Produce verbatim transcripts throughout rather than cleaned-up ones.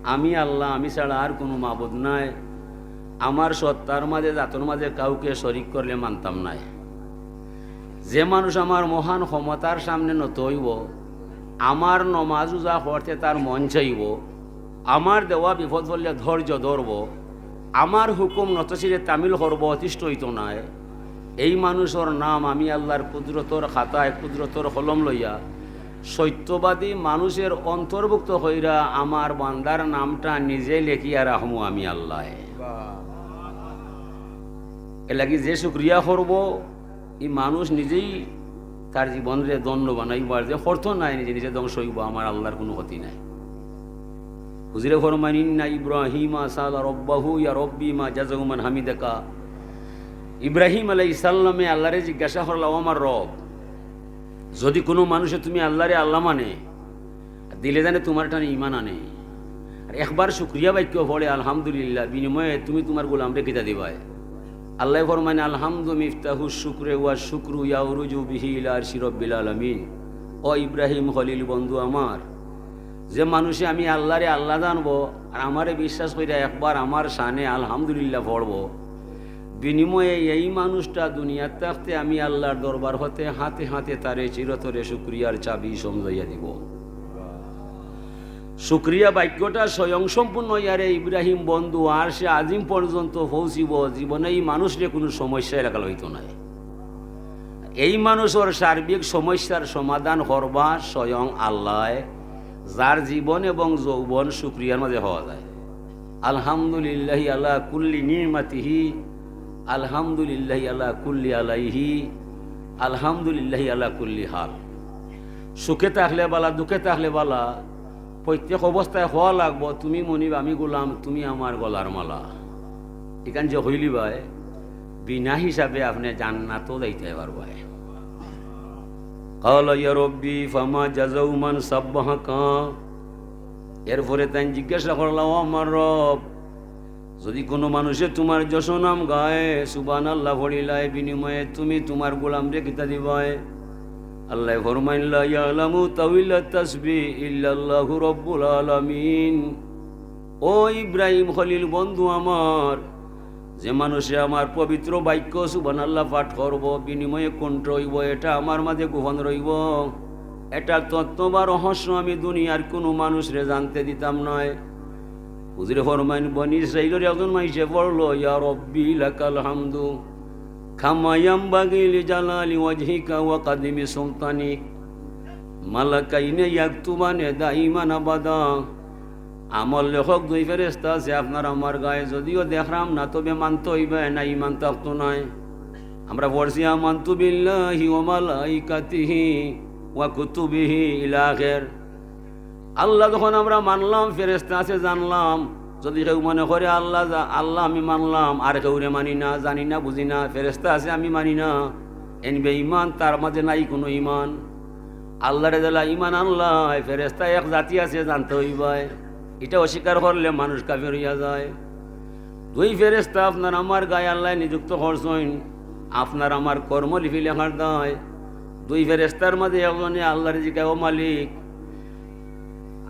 আমি আল্লাহ, আমি ছাড়া আর কুনু মাবুদ নাই। আমার সত্তার মাঝে, জাতর মাঝে কাউকে শরিক করলে মানতাম নায়। যে মানুষ আমার মহান ক্ষমতার সামনে নত অইবো, আমার নমাজ রুজা করতে তার মন চাইবো, আমার দেওয়া বিপদ পড়লে ধৈর্য ধরবো, আমার হুকুম নতশিরে তামিল করবো, অতিষ্ঠ অইতো নায়, এই মানুষর নাম আমি আল্লাহর কুদরতর খাতায়, কুদরতর কলম লইয়া সত্যবাদী মানুষের অন্তর্ভুক্ত কইরা আমার বান্দার নামটা নিজে লেখিয়া রাখমু আমি আল্লায়। এর লাগি যে শুকরিয়া করবো, ই মানুষ নিজেই তার জীবনরে ধন্য বানাইবো, আর যে করতো নায় নিজে নিজে ধ্বংস অইবো, আমার আল্লাহর কুনু ক্ষতি নাই। হুজুরে ফরমাইন, "ইন্না ইব্রাহিমা সাআলা রব্বাহু ইয়া রব্বি মা জাযাউ মান হামিদাকা।" ইব্রাহিম আলাইহিস সালামে আল্লাহরে জিজ্ঞাসা করলা, "ও আমার রব, যদি কুনু মানুষে তুমি আল্লাহরে আল্লাহ মানে, দিলে জানে তুমার টানে ইমান আনে, আর একবার শুকরিয়া বাক্য পড়ে আলহামদুলিল্লাহ, বিনিময়ে তুমি তুমার গোলামরে কিতা দিবায়?" আল্লায় ফরমাইন, "আলহামদু মিফতাহু শুকরে ওয়া শুকরু ইয়াউরুজু বিহি ইলা আরশি রব্বিল আলামিন।" ও ইব্রাহিম খলিল বন্ধু আমার, যে মানুষে আমি আল্লাহরে আল্লাহ জানবো আর আমারে বিশ্বাস কইরা একবার আমার শানে আলহামদুলিল্লাহ পড়বো, বিনিময়ে এই মানুষটা দুনিয়াত থাকতে আমি আল্লাহর দরবার হতে হাতে হাতে তারে চিরতরে শুকরিয়ার চাবি সমঝাইয়া দিবো। শুকরিয়া বাক্যটা স্বয়ং সম্পূর্ণ ইয়ারে ইব্রাহিম বন্ধু আরশে আজিম পর্যন্ত পৌঁছিবো, জীবনে ই মানুষরে কুনু সমস্যা এলাকা অইতো নায়। এই মানুষর সার্বিক সমস্যার সমাধান করবা স্বয়ং আল্লায়, যার জীবন এবং যৌবন শুকরিয়ার মাঝে হওয়া যায়। আলহামদুলিল্লাহি আলা কুল্লি নিমাতিহি, আলহামদুলিল্লাহি আলা কুল্লি আলাইহি, আলহামদুলিল্লাহি আলা কুল্লি হাল। সুখে থাকলে বালা, দুঃখে থাকলে বালা, প্রত্যেক অবস্থায় হওয়া লাগবো, "তুমি মনিব, আমি গোলাম, তুমি আমার গলার মালা।" ইখান যে হইলি ভাই, বিনা হিসাবে আপনে জান্নাতও যাইতে পারবায়। ক্বালা ইয়া রব্বি ফামা জাযাউ মান সাব্বাহাকা। এরপরে তাইন জিজ্ঞাসা করলা, "ও আমার রব, যদি কুনু মানুষে তুমার যশোনাম গায়, সুবহানাল্লাহ পড়িলায়, বিনিময়ে তুমি তুমার গোলামরে কিতা দিবায়?" আল্লায় ফরমাইন, "লা ইয়ালামু তাউইলা তাসবিহ ইল্লাল্লাহু রাব্বুল আলামিন।" ও ইব্রাহিম খলিল বন্ধু আমার, যে মানুষে আমার পবিত্র বাক্য সুবহানাল্লাহ পাঠ করবো, বিনিময়ে কণ্ঠ অইবো, এটা আমার মাঝে গোপন রইবো, এটার তত্ত্ব বা রহস্য আমি দুনিয়ার কুনু মানুষরে জানতে দিতাম নায়। হুজুরে ফরমাইন, বনি ইসরাইলর একজন মাইনষে পড়লো, "ইয়া রব্বি লাকাল হামদু, কামা ইয়ামবাগি লিজালালি ওয়াজহিকা ওয়া কাদিমি সুলতানিক।" মালাকাইনে ইয়াকতুবানে দাইমান আবাদা। আমল লেখক দুই ফেরেশতা আছে আপনার আমার গায়ে, যদিও দেখরাম না, তবে মানতে অইবে, না ইমান থাকতো নায়। আমরা পড়ছি, "আমানতু বিল্লাহি ওয়া মালাইকাতিহি ওয়া কুতুবিহি" ইলা আখের। আল্লাহ যখন আমরা মানলাম, ফেরেশতা আছে জানলাম, যদি কেউ মনে করে আল্লাহ যা-, আল্লাহ আমি মানলাম, আর কেউরে মানি না, জানি না, বুঝি না, ফেরেশতা আছে আমি মানি না, এন বেঈমান, তার মাঝে নাই কুনু ইমান। আল্লাহরে যেলা ইমান আনলায়, ফেরেশতা এক জাতি আছে জানতে অইবায়, ইটা অস্বীকার করলে মানুষ কাফির অইয়া যায়। দুই ফেরেশতা আপনার আমার গায়ে আল্লায় নিযুক্ত করছইন, আপনার আমার কর্মলিপি লেখার দায়। দুই ফেরেশতার মাঝে একজনে আল্লাহরে জিগায়, "ও মালিক,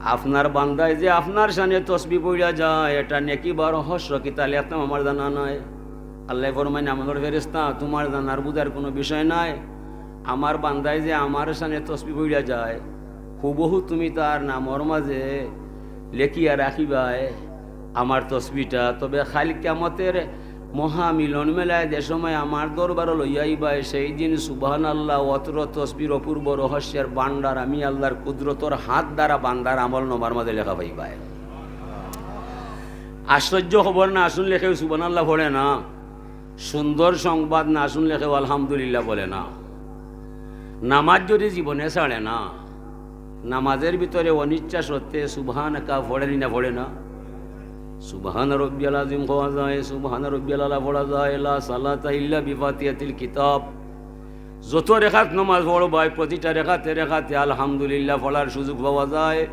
আপনার বান্দায় যে আপনার শানে তসবি পড়িয়া যায়, এটা নেকি বা রহস্য কিতা লেখতাম আমার জানা নাই।" আল্লায় ফরমাইন, "আমলর ফেরেশতা, তুমার জানার বুঝার কুনু বিষয় নাই। আমার বান্দায় যে আমার শানে তসবি পড়িয়া যায়, হুবহু তুমি তার নামর মাঝে লেখিয়া রাখিবায় আমার তসবিটা। তবে কাইল কিয়ামতর মহামিলন মেলায় যে সময় আমার দরবারো লইয়া আইবায়, সেই দিন সুবহানাল্লাহ অতর তসবির অপূর্ব রহস্যের ভান্ডার আমি আল্লাহর কুদরতর হাত দ্বারা বান্দার আমল নামার মাঝে লেখা পাইবায়।" আশ্চর্য খবর না, আসুন লেখেও সুবহানাল্লাহ পড়ে না। সুন্দর সংবাদ না শুনলে কেউ আলহামদুলিল্লাহ বলে না। নামাজ যদি জীবনে ছাড়ে না, নামাজের ভিতরে অনিচ্ছা সত্ত্বে সুবহানাকা পড়ে নি না, পড়ে না? সুবহান রব্বিয়াল আজিম পড়া যায়, সুবহান রব্বিয়াল আলা পড়া যায়, লা সালাতা ইল্লা বিফাতিহাতিল কিতাব। যত রেকাত নামাজ পড়ো ভাই, প্রতিটা রেকাতে রেকাতে আলহামদুলিল্লাহ পড়ার সুযোগ পাওয়া যায়।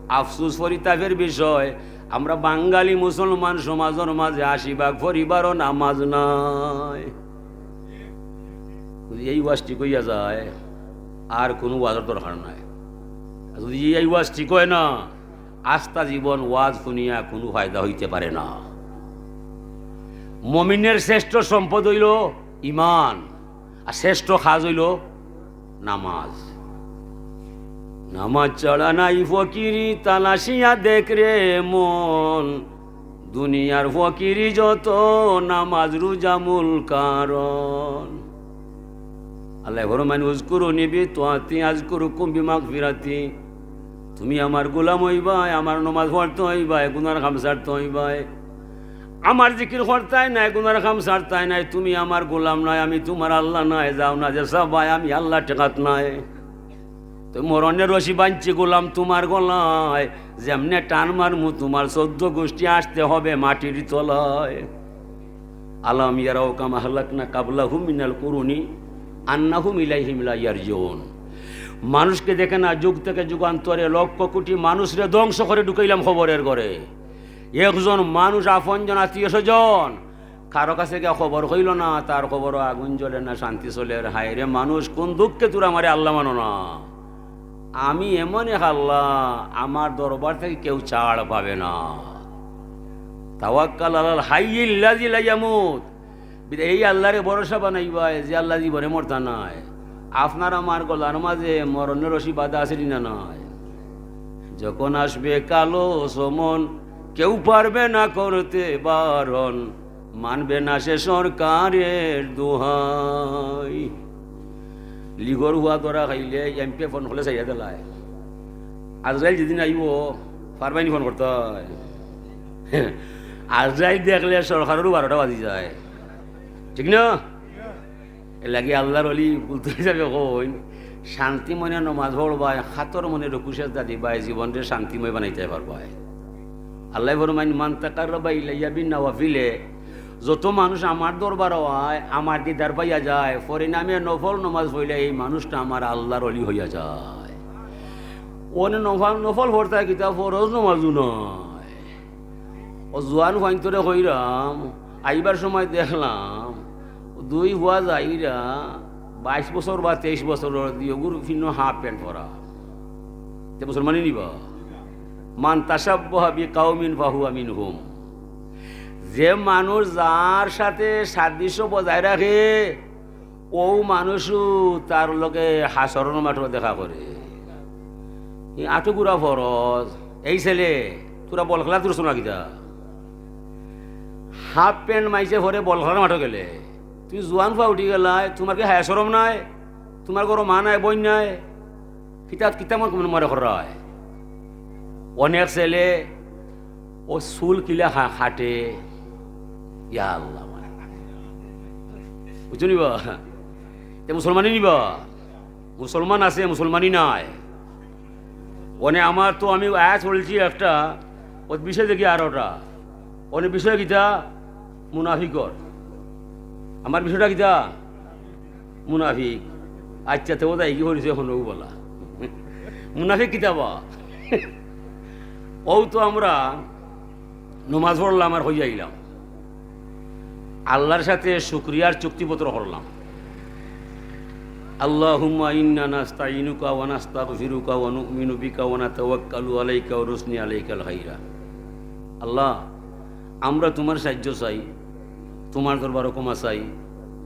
আফসোস পরিতাপের বিষয়, আমরা বাঙালি মুসলমান সমাজর মাঝে আশি ভাগ পরিবারও নামাজ নাই। যদি এই ওয়াজ ঠিক অইয়া যায়, আর কুনু ওয়াজর দরকার নাই। আর যদি এই ওয়াজ ঠিক অয় না, আস্তা জীবন ওয়াজ হুনিয়া কুনু ফায়দা অইতে পারে না। মমিনের শ্রেষ্ঠ সম্পদ অইলো ইমান, আর শ্রেষ্ঠ কাজ অইলো নামাজ। নামাজ ছাড়া নাই ফকিরি, তালাশিয়া দেখ রে মন, দুনিয়ার ফকিরি যত, নামাজ রোজা মূল কারণ। আল্লায় ফরমাইন, "উযকুরুনি বিতাআতি আযকুরুকুম বিমাগফিরাতি।" তুমি আমার গোলাম অইবায়, আমার নমাজ পড়তে অইবায়, গুনার কাম ছাড়তে অইবায়। আমার জিকির করতায় নায়, গুনার কাম ছাড়তায় নায়, তুমি আমার গোলাম নায়, আমি তুমার আল্লাহ নায়, যাও না যে চাবায়, আমি আল্লাহ ঠেকাত নায়। তো মরণের রশি বানছি গোলাম তুমার গলায়, যেমনে টান মারমু তুমার চৌদ্দ গুষ্টি আসতে হবে মাটির তলায়। আলাম ইয়ারাও কামা আহলাকনা কাবলাহুম মিনাল কুরুনি আন্নাহুম ইলাইহিম লা ইয়ারজিউন। মানুষকে দেখে না, যুগ থেকে যুগান্তরে লক্ষ কোটি মানুষরে ধ্বংস করে ঢুকাইলাম কবরের ঘরে। একজন মানুষ, আপনজন, আত্মীয় স্বজন, কারো কাছে গিয়া খবর কইল না, তার কবরো আগুন জ্বলে না, শান্তি চলের। হায় রে মানুষ, কোন দুঃখে তোরা আমারে আল্লাহ মানো না? আমি এমন এক আল্লাহ, আমার দরবার থেকে কেউ ছাড় পাবে না। তাওয়াক্কাল আলাল হাইয়িল্লাযী লা ইয়ামুত। এই আল্লাহরে ভরসা বানাইবায়, যে আল্লাহ জীবনে মরতা নায়। আপনার আমার গলার মাঝে মরণের রশি বাঁধা আছে নি না নাই? যখন আসবে কালো সমন, কেউ পারবে না করতে বারণ, মানবে না সে সরকারের দোহাই। লিগর হুয়া ধরা খাইলে এমপি ফোন করলে চাইয়া দিলায়। আজরাইল যেদিন আইব, পারবায়নি ফোন করতে হয়। আজরাইল দেখলে সরকারেরও বারোটা বাজি যায়, ঠিক না? এর লাগি আল্লাহর অলি বুলতে হিসাবে কইন, শান্তি মনে নমাজ পড়বায়, খাতর মনে রুকু সেজদা দিবায়, জীবনরে শান্তিময় বানাইতে পারবায়। আল্লাহ ফরমাইন, "মান তাকাররাবা ইলাইয়া বিন নওয়াফিলে", যত মানুষ আমার দরবার হয়, আমার দিদার পাইয়া যায়, পরিণামে নফল নমাজ পড়লে এই মানুষটা আমার আল্লাহর অলি হইয়া যায়। অনে নফল, নফল পড়তায় কিতা, ফরজ নমাজও নয়। ও জোয়ান ফাইন্তরে কইরাম, আইবার সময় দেখলাম, দুই হুয়া যাইরা বাইশ বছর বা তেইশ বছর, দিয়গুর ফিনো হাফ প্যান্ট পরা। তে মুসলমানই নিবা? মান তাশাব্বাহা বিকাউমিন ফাহুয়া মিনহুম। যে মানুষ যার সাথে সাদৃশ্য বজায় রাখে, ও মানুষও তার লগে হাশরর মাঠো দেখা করে। ই আটু গুড়া ফরজ। এই ছেলে, তোরা বল খেলা তোর শোনা কিতা? হাফ প্যান্ট মাইছে পরে বল খেলার মাঠো গেলে, তুমি জোয়ান ফুয়া উঠি গেলায়, তোমার কি হায়া শরম নাই? তোমার ঘরো মা নাই, বইন নাই? কিতা, কিতা মনে মনে করা হয়? অনেক ছেলে ও চুল কিলা খা-, খাটে। ইয়া আল্লাহ, বুঝছো নি বা? তে মুসলমানই নিবা? মুসলমান আছে, মুসলমানই নাই। অনে আমার তো আমি আয়াত পড়ছি একটা, ও বিষয় দেখি আরোটা। অনে বিষয় কিতা? মুনাফিকর। আমার বিষয়টা কিতা? মুনাফিক। আচ্ছা, তো ওটাই কি করিছে এখন ও বলা? মুনাফিক কিতা বা? ও তো আমরা নমাজ পড়লাম আর হইয়া আইলাম। আল্লাহর সাথে শুকরিয়ার চুক্তিপত্র করলাম। আল্লাহুম্মা ইন্না নাস্তাইনুকা ওয়া নাস্তাগফিরুকা ওয়া নু'মিনু বিকা ওয়া নাতাওয়াক্কালু আলাইকা ওয়া নুসনি আলাইকাল খাইরা। আল্লাহ, আমরা তোমার সাহায্য চাই, তোমার দরবারো ক্ষমা চাই,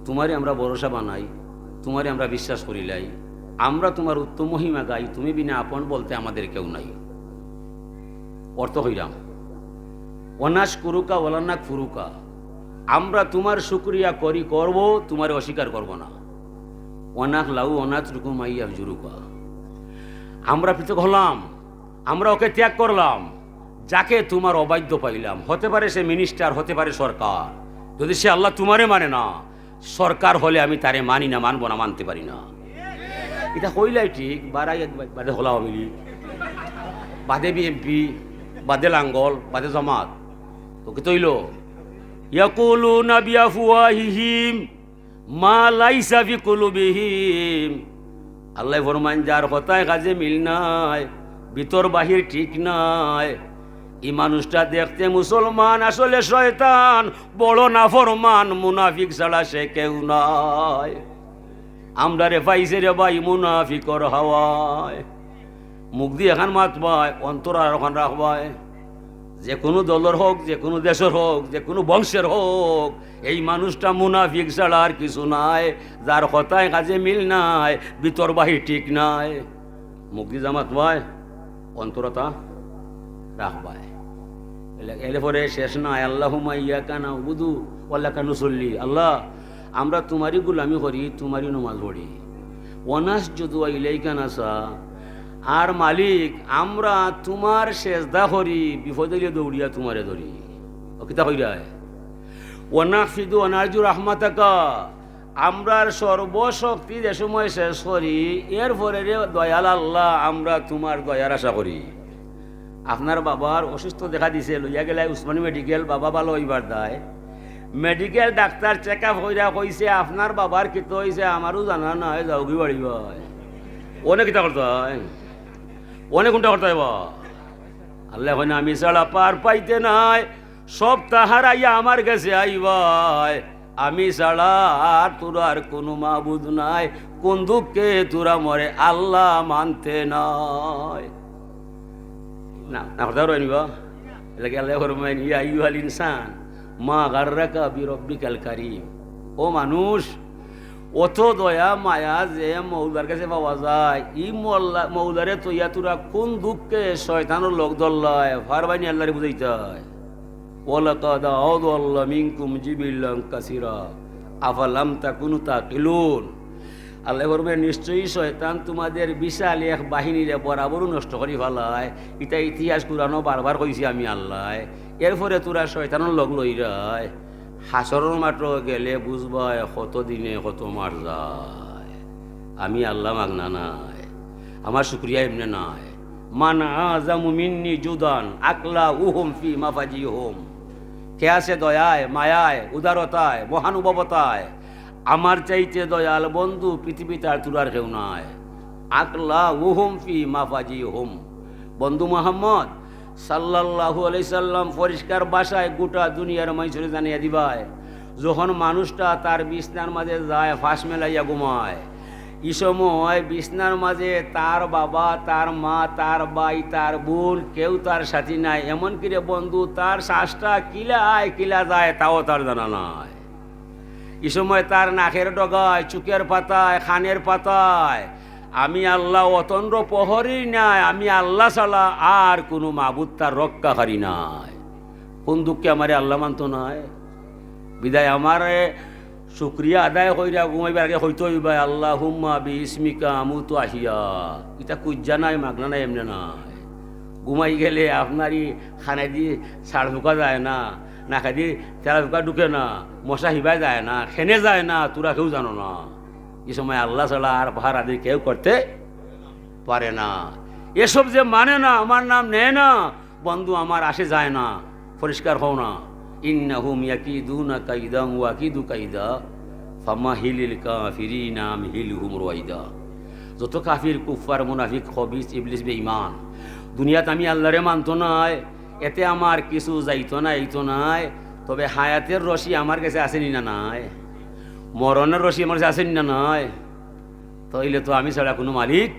তোমারে আমরা ভরসা বানাই, তোমারে আমরা বিশ্বাস করিলাই। আমরা তোমার উত্তম মহিমা গাই, তুমি বিনা আপন বলতে আমাদের কেউ নাই। অর্থ কইলাম, ওয়া নাশকুরুকা ওয়া লা নাকফুরুকা, আমরা তোমার শুকরিয়া করি, করব, তোমারে অস্বীকার করব না। ওয়া নাখলাউ ওয়া নাতরুকু মা ইয়াফজুরুকা, আমরা পৃথক হলাম, আমরা ওকে ত্যাগ করলাম, যাকে তোমার অবাধ্য পাইলাম। হতে পারে সে মিনিস্টার, হতে পারে সরকার। যদি সে আল্লাহ তোমারে মানে না, সরকার হলে আমি তারে মানি না, মানবো না, মানতে পারি না। এটা কইলাই ঠিক, বারাই এক বা-, বাদে হলা আওয়ামী লীগ, বাদে বিএনপি, বাদে লাঙ্গল, বাদে জামাত। তো কিতা অইলো? ইয়াকুলুনা বিআফওয়াহিহিম মা লাইসা ফি কুলুবিহিম। আল্লাহ ফরমাইন, যার কথায় কাজে মিল নাই, ভিতর বাহির ঠিক নাই, ই মানুষটা দেখতে মুসলমান, আসলে শয়তান, বড় নাফরমান, মুনাফিক ছাড়া সে কেউ নাই। আমরারে পাইছে রে ভাই মুনাফিকর হাওয়ায়। মুখদি এখান মাতবায়, অন্তর আর অখান রাখবায়। যে কুনু দলর হউক, যে কুনু দেশর হউক, যে কুনু বংশর হউক, এই মানুষটা মুনাফিক ছাড়া আর কিছু নায়। যার কথায় কাজে মিল নাই, ভিতর বাহির ঠিক নাই। মুখদি যা মাতবায়, অন্তর অতা রাখবায়। এলে, এলে পরে শেষ নাই, "আল্লাহুম্মা ইয়াকা না'বুদু ওয়া লাকা নুসাল্লি।" আল্লাহ, আমরা তুমারই গুলামি করি, তুমারই নমাজ পড়ি। "ওয়া নাসজুদু ওয়া ইলাইকা নাসআ।" আর মালিক, আমরা তুমার সেজদা করি, বিপদ অইলে দৌড়িয়া তুমারে ধরি। ও কিতা কইরায়? "ওয়া নাহফিদু ওয়া নারজু রাহমাতাকা।" আমরার সর্বশক্তি যে সময় শেষ করি, এরপরে রে দয়াল আল্লাহ, আমরা তুমার দয়ার আশা করি। আপনার বাবার অসুস্থ দেখা দিছে, লইয়া গেলায় উসমানী মেডিকেল, বাবা ভালা অইবার দায়। মেডিকেল ডাক্তার চেক আপ কইরা কইছে, "আপনার বাবার কিতা অইছে, আমারও জানা নাই, যাওগি বাড়ি বায়।" অনে কিতা করতায়? অনে কুনটা করতায় বা? আল্লায় কইন, "আমি ছাড়া পার পাইতে নাই, সবতা হারাইয়া আমার গেছে আইবায়।" আমি ছাড়া আর তুরার কুনু মাবুদ নাই, কুন দুঃখে তুরা মরে আল্লাহ মানতে নাই? না, না কথা রইনি বা? এর লাগি আল্লায় ফরমাইন, "ইয়া আইয়ুহাল ইনসান, মা গাররাকা বিরব্বিকাল কারীম।" ও মানুষ, অত দয়া মায়া যে মৌলার গেছে পাওয়া যায়, ই মৌলা-, মৌলারে থইয়া তুরা কুন দুঃখে শয়তানর লগ ধরলায়, পারবায়নি আল্লারে বুঝাইতায়? "ওয়ালাকাদ আদাল্লা মিনকুম জিবিল্লান কাসীরা, আফালাম তাকুনু তাকিলুন।" আল্লায় ফরমাইন, "নিশ্চয়ই শয়তান তুমাদের বিশাল এক বাহিনীরে বরাবরউ নষ্ট করি ফালায়। ইতা ইতিহাস কুরআনো বারবার কইছি আমি আল্লায়। এরপরে তুরা শয়তানর লগ লইরায়। হাশরর মাঠো গেলে বুঝবায় কত দিনে কত মার যায়। আমি আল্লাহ মাগনা নায়, আমার শুকরিয়া এমনে নায়।" মান আ'যামু মিন্নি জুদান আকলাউহুম ফি মাফাজিহুম। কে আছে দয়ায়, মায়ায়, উদারতায়, মহানুভবতায় আমার চাইতে দয়াল বন্ধু পৃথিবীত আর তুরার কেউ নাই। আকলাউহুম ফি মাফাজিহুম। বন্ধু মুহাম্মদ সাল্লাল্লাহু আলাইহি সাল্লাম পরিষ্কার ভাষায় গোটা দুনিয়ার মানষরে জানাইয়া দিবায়, যখন মানুষটা তার বিছনার মাঝে যায়, ফাঁস মেলাইয়া ঘুমায়, ই সময় বিছনার মাঝে তার বাবা, তার মা, তার ভাই, তার বোন, কেউ তার সাথী নাই। এমনকি রে বন্ধু, তার শ্বাসটা কিলা আয়, কিলা যায়, তাও তার জানা নাই। ই সময় তার নাকের ডগায়, চুকের পাতায়, কানের পাতায়, আমি আল্লাহ অতন্দ্র প্রহরী নাই, আমি আল্লাহ ছাড়া আর কুনু মাবুদ তার রক্ষাকারী নাই। কুন দুঃখে আমারে আল্লাহ মানতো নায়? বিদায় আমারে শুকরিয়া আদায় কইরা ঘুমাইবার আগে কইতো অইবায়, "আল্লাহুম্মা বিইসমিকা আমুতু ওয়া আহইয়া।" ইতা খুইজ্জা নাই, মাগনা নাই, এমনে নাই। ঘুমাই গেলে আপনার ই কানেদি ছাড় ফুকা যায় না, নাকেদি তেলা ফুকা ঢুকে না, মশা হিবায় যায় না, কেনে যায় না, তুরা কেউ জানো না। ই সময় আল্লাহ ছাড়া আর পাহারাদারি কেউ করতে পারে না। এসব যে মানে না, আমার নাম নেয় না, বন্ধু আমার আসে যায় না, পরিষ্কার হও না। ইন্নাহুম ইয়াকিদুনা কাইদান ওয়া আকিদু কাইদা, ফামাহিলিল কাফিরিনা আমহিলহুম রুয়াইদা। যত কাফির, কুফফার, মুনাফিক, খবিস, ইবলিস, বেঈমান, দুনিয়াত আমি আল্লাহরে মানতো নায়, এতে আমার কিছু যাইতো না, এইতো নায়, তবে হায়াতের রশি আমার গেছে আছে নি না নাই? মরণের রশি আমার গেছে আছে নি না নাই? তাইলে তো আমি ছাড়া কুনু মালিক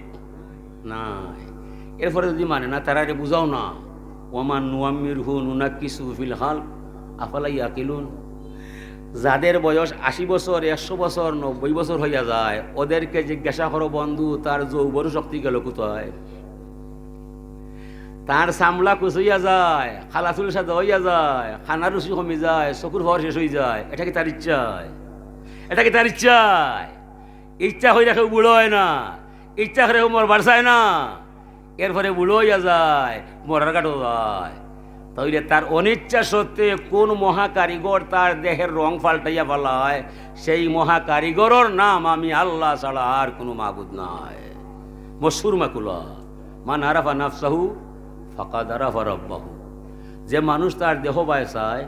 নাই। এরপরে যুদি মানে না, তারারে বুঝাও না, "ওয়ামান নুআম্মিরহু নুনাক্কিসহু ফিল খালক, আফালা ইয়াকিলুন।" যাদের বয়স আশি বছর, একশো বছর, নব্বই বছর হইয়া যায়, ওদেরকে জিজ্ঞাসা করো, "বন্ধু, তার যৌবন শক্তি গেল কোথায়?" তার চামড়া কুচইয়া যায়, কালা চুল সাদা হইয়া যায়, কানার রুচি কমি যায়, চকুর পাওয়ার শেষ হই যায়। এটা কি তার ইচ্ছায়? এটা কি তার ইচ্ছায়? ইচ্ছা কইরা কেউ বুড়া হয় না, ইচ্ছা কইরা কেউ মরবার চায় না। এরপরে বুড়া হইয়া যায়, মরার ঘাটো যায়। তাইলে তার অনিচ্ছা সত্ত্বে কোন মহা কারিগর তার দেহের রং পাল্টাইয়া ফালায়, সেই মহা কারিগরর নাম আমি আল্লাহ ছাড়া আর কুনু মাবুদ নাই। মশহুর মাকুলা, "মান আরাফা নাফসাহু ফাকাদ আরাফা রাব্বাহু।" যে মানুষ তার দেহ বায় চায়,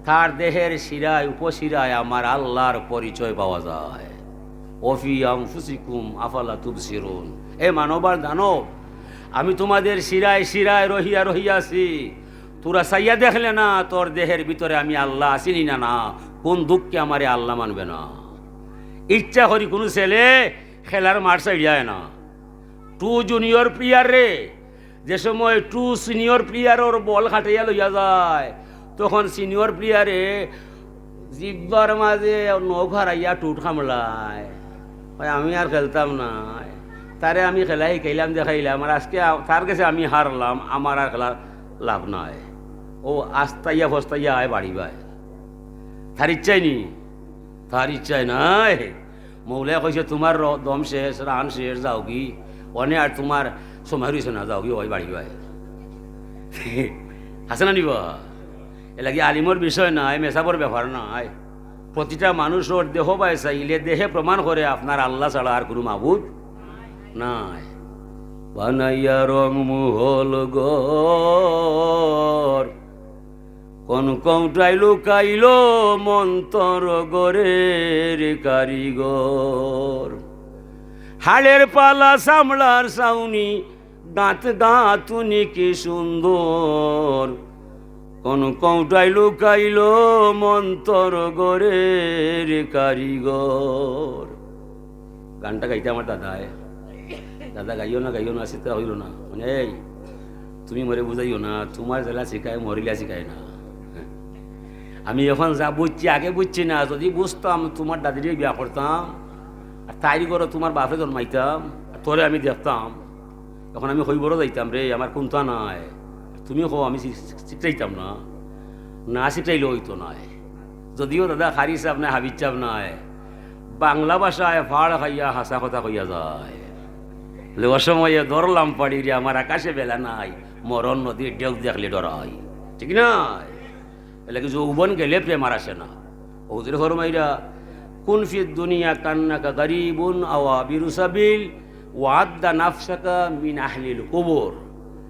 তার দেহের শিরায় উপশিরায় আমার আল্লাহর পরিচয় পাওয়া যায়। "ওয়া ফি আনফুসিকুম আফালা তুবসিরুন।" এ মানব আর দানব, আমি তোমাদের শিরায় শিরায় রহিয়া রহিয়াছি। তোরা চাইয়া দেখলে না, তোর দেহের ভিতরে আমি আল্লাহ আছি নি না? না, কোন দুঃখে আমারে আল্লাহ মানবে না? ইচ্ছা করি কুনু ছেলে খেলার মাঠ ছাড়িয়া যায় না, টু জুনিয়র প্লেয়াররে যে সময় টু সিনিয়র প্লেয়ারর বল খাটাইয়া লইয়া যায়, তখন সিনিয়র প্লেয়ারে জিব্বার মাঝে নখ হারাইয়া টুট কামড়ায়, কয়, "আমি আর খেলতাম না, তারে আমি খেলা শিখাইলাম, দেখাইলাম, আর আজকে আ-, তার গেছে আমি হারলাম, আমার আর খেলার লাভ নাই।" ও আস্তাইয়া ফস্তাইয়া আয় বাড়ি বায়, তার ইচ্ছাই নি, তার ইচ্ছাই নাই। মৌলায় কইছে, "তুমার র-, দম শেষ, রান শেষ, যাওগি, অনে আর তুমার সময় রইছে না, যাওগি, ওই বাড়ি বায়।" আছে না নি বা? এর লাগি আলিমর বিষয় নায়, মেসাবর ব্যাপার নায়। প্রতিটা মানুষর দেহ বায় চাইলে দেহে প্রমাণ করে আপনার আল্লাহ ছাড়া আর কুনু মাবুদ নাই। বানাইয়া রং মহল ঘর, কোন কৌটায় লুকাইল মন্তর ঘরের কারিগর। হাড়ের পালা চামড়ার ছাউনি, দাঁত গাঁথুনি কি সুন্দর, কোন কৌটায় লুকাইল মন্তর ঘরের কারিগর। গানটা গাইতে আমার দাদায়, "দাদা গাইও না, গাইও না, সেটা হইল না।" মানে, "এই, তুমি মরে বুঝাইও না, তুমার যেলা শিখায়, মরিলা শিখায় না।" আমি এখন যা বুঝছি, আগে বুঝছি না, যদি বুঝতাম, তুমার দাদিরে বিয়া করতাম, আর তাইর ঘরো তুমার বাপরে জন্মাইতাম, আর তোরে আমি দেখতাম, এখন আমি কইবরো যাইতাম রে, আমার কুন্তা নাই। তুমি কও আমি শি-, শি-, শিখাইতাম না, না শিখাইলে অইতো নায়। যদিও দাদা কারি সাব নায়, হাফিজ সাব নায়, বাংলা ভাষায় ফাড় খাইয়া হাছা কথা কইয়া যায়। বলে, "অসময়ে ধরলাম পাড়ি রে, আমার আকাশে বেলা নাই, মরণ নদীর ঢেউ দেখলে ডরাই।" ঠিক না? এর লাগি যৌবন গেলে প্রেম আর আসে না। হুজুরে ফরমাইরা, "কুন ফিদ দুনিয়া কান্নাকা গারিবুন আও আবিরু সাবিল, ওয়াদ্দা নাফসাকা মিন আহলিল কুবুর।"